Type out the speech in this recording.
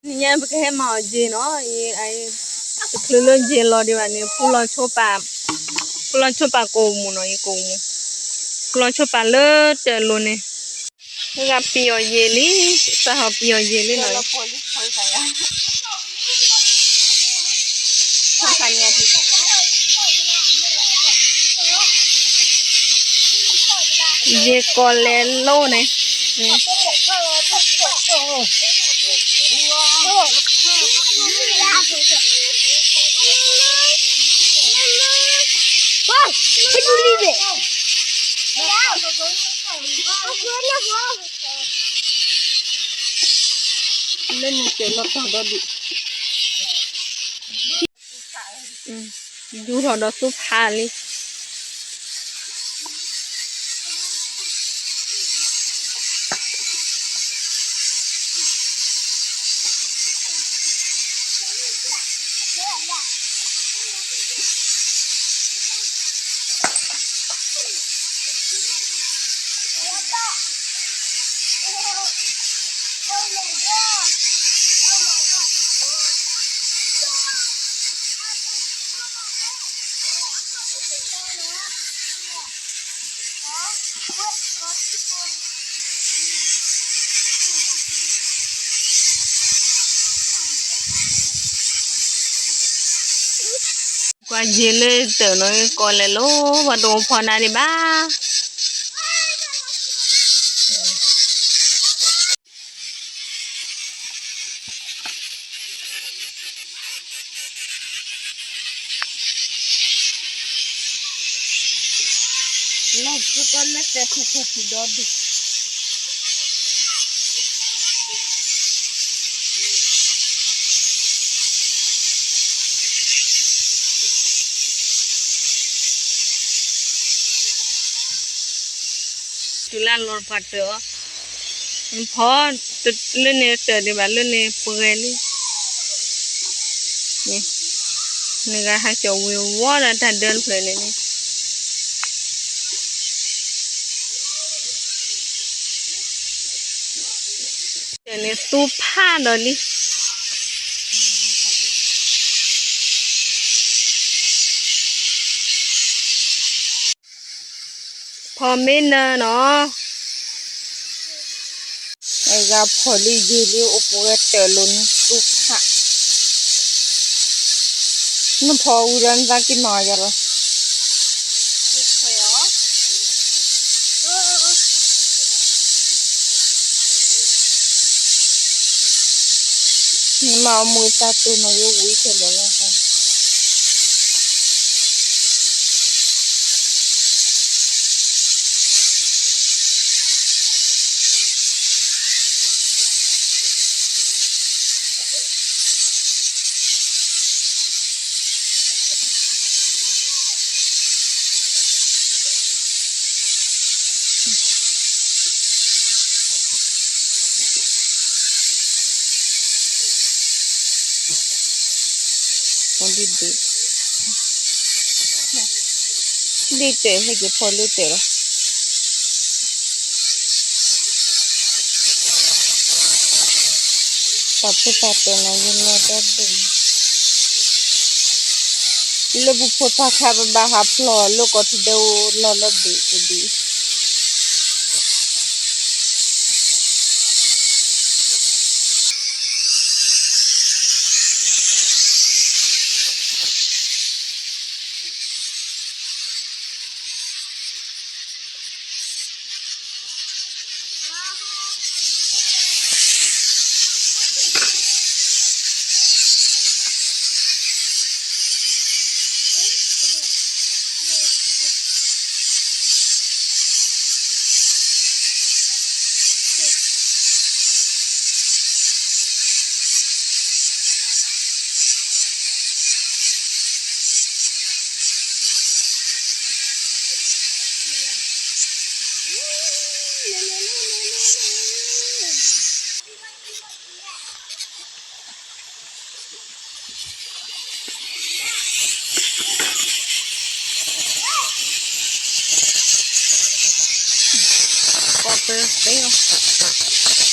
နံၤညါပကဟဲမၤအီၤယ့ၤနီၤ, တချုးလၢယ့ၤလီၤဒံးဘၣ်န့ၣ် ဖူလီၤဆိပာ်, ဖူလီၤဆိပာ်ကိးမူနီၤ, ယကိးမူ, ဖူလီၤဆိပာ်လၢတၢ်လိၤန့ၣ်, ဂၤပံၤအီၤယ့ၤလံ, စးဟီပံၤအီၤယ့ၤလံနီၤ. ယ့ၤကီးလဲၤလိန့ၣ်, လၢန့ၣ်တဲလီၤတီၤဒီဒုး, ယူထီၣ်ဒီးသူဖးလံ. ကွၢ်ယ့ၤလၢတၢ်နီၤ ကီးလဲၤလိ, ပှၤတအိၣ်ဖီနၤဒံးဘၣ်. လီၤစကီးလၢသဲထီၣ်ထီၣ်ထံဒီဒုး တုၤလၢလီၤပှၤတၢၢ်အီၤ, ဖီလၢန့ၣ်တၢၢ်ဒံးဘၣ် လၢန့ၣ်ပှဲၤလံ, နဂၤဟးကၠီဝံၤဝီဒီးတၢ်ဒၢတဖျၢၣ်န့ၣ်န့ၣ် တၢၢ်န့ၣ်သူဖးဒီးလံ. ဖီမ့ၢ်နၢနီၤ, အဂၤဖီလံယံာ်လံ အိၣ်ပှဲၤတၢၢ်လိၤန့ၣ်သူဖး, နဖီဝံၤဒီးနသးက့ၤမၤယၤလီၤ. နမၤအီၤမူၤသးတိၢ်နီၤ ယဝံၤခဲလၢာ်လီၤ. ဒ်တၢၢ် ဟဲက့ၤဖီလၢတၢၢ်လီၤ. တၢ်ဖိသၣ်တၢၢ်နီၤ ယလီၤတၢ်ဒိၣ်, လၢပဖိသၣ်ခါပဘၣ်ဟးဖျိးလၢကီၢ်ထံးဒဲအိၣ်လီၤလၢဘ့ၣ်တဘ့ၣ်. ကီးပသ့လီၤ.